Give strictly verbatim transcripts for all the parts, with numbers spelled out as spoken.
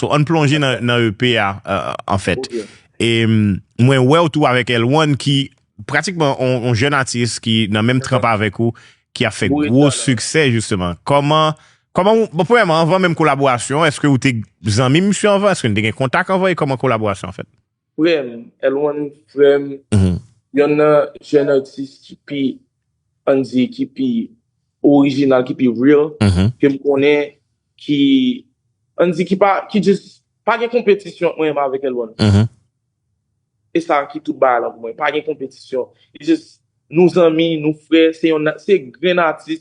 So, ann plonje nan, nan E P a, euh, anfèt. E mwen wè w tou avèk L one ki pratikman on, on jèn atis ki nan menm tranp avèk ou, ki ap fè gwo siksè, jisteman. Kòman, kòman, bon, premyèman, anvan menm kolaborasyon, èske ou te zanmi misye anvan? Èske n te gen kontak anvan? E kòman kolaborasyon an fèt? Frè m, L one frè m, yonn nan jèn atis ki pi, ann di, ki pi orijinal, ki pi real, ke m konnen, ki, ann di, ki pa, ki just pa gen konpetisyon ant mwen menm avèk L one. E sa ki tout bagay la pou mwen. Pa gen konpetisyon. Li just, nou zanmi, nou frè, se yon, se grenn atis,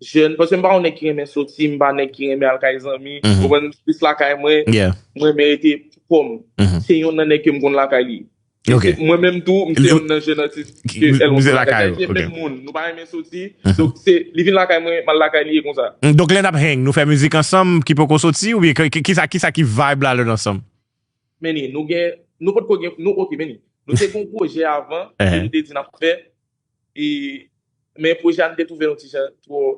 jèn. Paske m pa yon nèg ki renmen soti, m pa nèg ki renmen al kay zanmi. Ou konprann? M plis lakay mwen. Mwen renmen rete pou kò m. Se yon nan nèg ke m konn lakay li. Mwen menm tou, m se yon nan jèn atis ke L one lakay. Se menm moun, nou pa renmen soti. Donk, se, li vin lakay mwen, m al lakay li, e konsa. Donk, lè n ap hang, nou fè mizik ansanm ki poko soti, oubyen ki, ki, kisa, kisa ki vibe la lè n ansanm? Meni, nou gen, nou potko gen, nou, ok, meni. Nou te gen yon pwojè avan, ke nou te di n ap fè, e, men pwojè a nou te twouve l yon ti jan twò,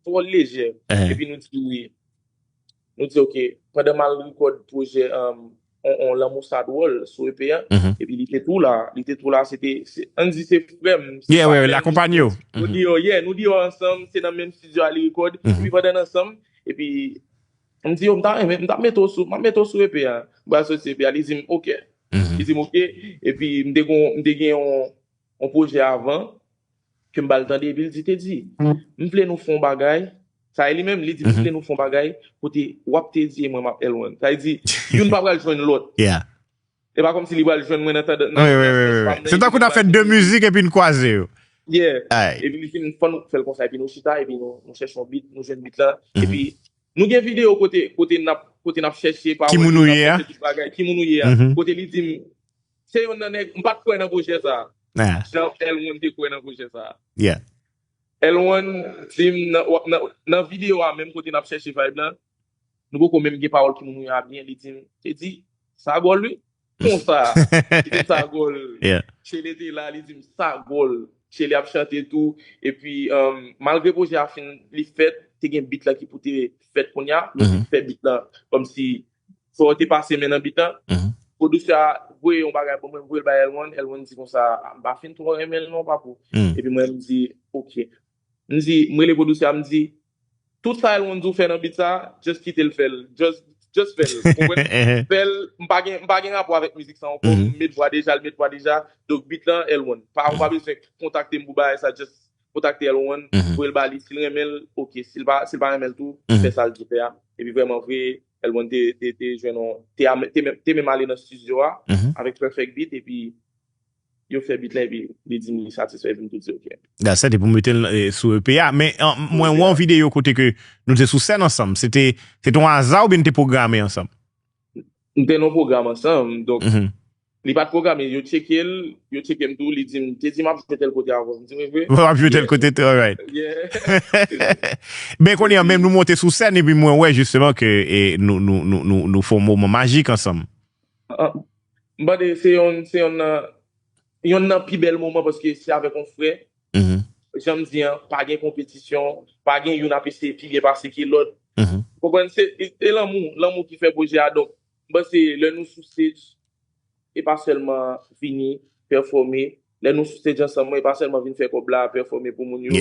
twò lejè. Epi nou di, nou di, ok, pandan m al rekòd pwojè, um, on, on Lanmou Sa Dwòl sou E P a, epi li te tou la, li te tou la, se te, se, ann di se frè m, se patnè m. L akonpanye w. Nou deyò, yeah, nou deyò ansanm, se nan menm estidyo a li rekòd, epi pandan n ansanm, epi m di yo, m ta renmen, m ta mete w sou, m ap mete w sou E P a. M pral soti E P a, li di m, ok. Li di m, ok. Epi m te gon, m te gen yon, yon pwojè avan, ke m ba l tande, epi l di, Teddy, m vle nou fè yon bagay. Sa e li menm, li di, m vle nou fè yon bagay, kote w ap Teddy e mwen m ap L one. Sa vle di, youn pa pral jwenn lòt. E pa kòmsi li pral jwenn mwen nan tandans, nan espas pa m. Se tankou n ap fè de mizik epi n kwaze yo. Yeah. Epi li di m, fò nou fè l konsa, epi nou chita, epi nou, nou chèche yon beat, nou jwenn beat la. Epi nou gen videyo kote, kote n ap, kote n ap chèche pawòl, ki moun ou ye a, ki moun ou ye a. Kote li di m, se youn nan nèg, m pa t kwè nan pwojè sa. Jan L one te kwè nan pwojè sa. L one di m nan, w ap nan, nan videyo a menm kote n ap chèche vibe la, nou poko menm gen pawòl ki moun yo a byen, li di m, Teddy, sa gòl wi. Konsa, li di m sa gòl. Chele te la, li di m sa gòl. Chele ap chante tou. Epi, um, malgre pwojè a fin, li fèt, te gen beat la ki pou te fèt kounye a, nou te fè beat la kòmsi fò te pase men nan beat la. Pwodiktè a voye yon bagay pou mwen, m voye l bay L one, L one di konsa, "Ah, m pa fin twò renmen l non, papo." Epi mwen, m di, ok. M di, m rele pwodiktè a, m di, "Tout sa L one di w fè nan beat sa, just kite l fè l. Just, just fè l." Ou konprann? Fè l, m pa gen, m pa gen rapò avèk mizik sa ankò, m met vwa deja, l met vwa deja. Donk, beat lan, L one. Pa, ou pa bezwen kontakte m pou bagay sa, just kontakte L one, voye l ba li. Si l renmen l, ok. Si l pa, si l pa renmen l tou, fè sa l di fè a. Epi vrèman vre, L one te, te, te jwenn yon, te, a- te, menm- te menm ale nan estidyo a, avèk Perfect Beat, epi yo fè beat la, epi li di m li satisfè, epi m tou di ok. Da, sa te pou mete l, eh, sou E P a. Men, an, mwen wè yon videyo kote ke nou te sou sèn ansanm. Se te, se te yon aza oubyen n te pwograme ansanm? Nou te nan yon pwogram ansanm, donk, li pa t pwograme, yo tcheke l, yo tcheke m tou, li di m, "Teddy, m ap jwe tèl kote avè w." M di, "Mwen vre?" "M ap jwe tèl kote tou, alright." Yeah. Ben, kounye a, menm nou monte sou sèn, epi mwen wè jisteman ke, eh, nou, nou, nou, nou, nou fè yon moman majik ansanm. Ah, m panse se yon, se yon nan, yon nan pi bèl moman paske se avèk yon frè. Jan m di an, pa gen konpetisyon, pa gen youn ap eseye pi byen pase ke lòt. Ou konprann? Se, e, e lanmou, lanmou ki fè pwojè a. Donk, m panse lè nou sou stage, e pa sèlman vini, pèfòme. Lè nou sou stage ansanm, e pa sèlman vin fè kòb la, pèfòme pou moun yo.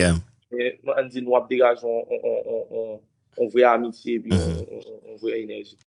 Men, ann di nou ap degaje yon, yon, yon, yon, yon, yon vrè amitye, epi yon, yon, yon, yon vrè enèji.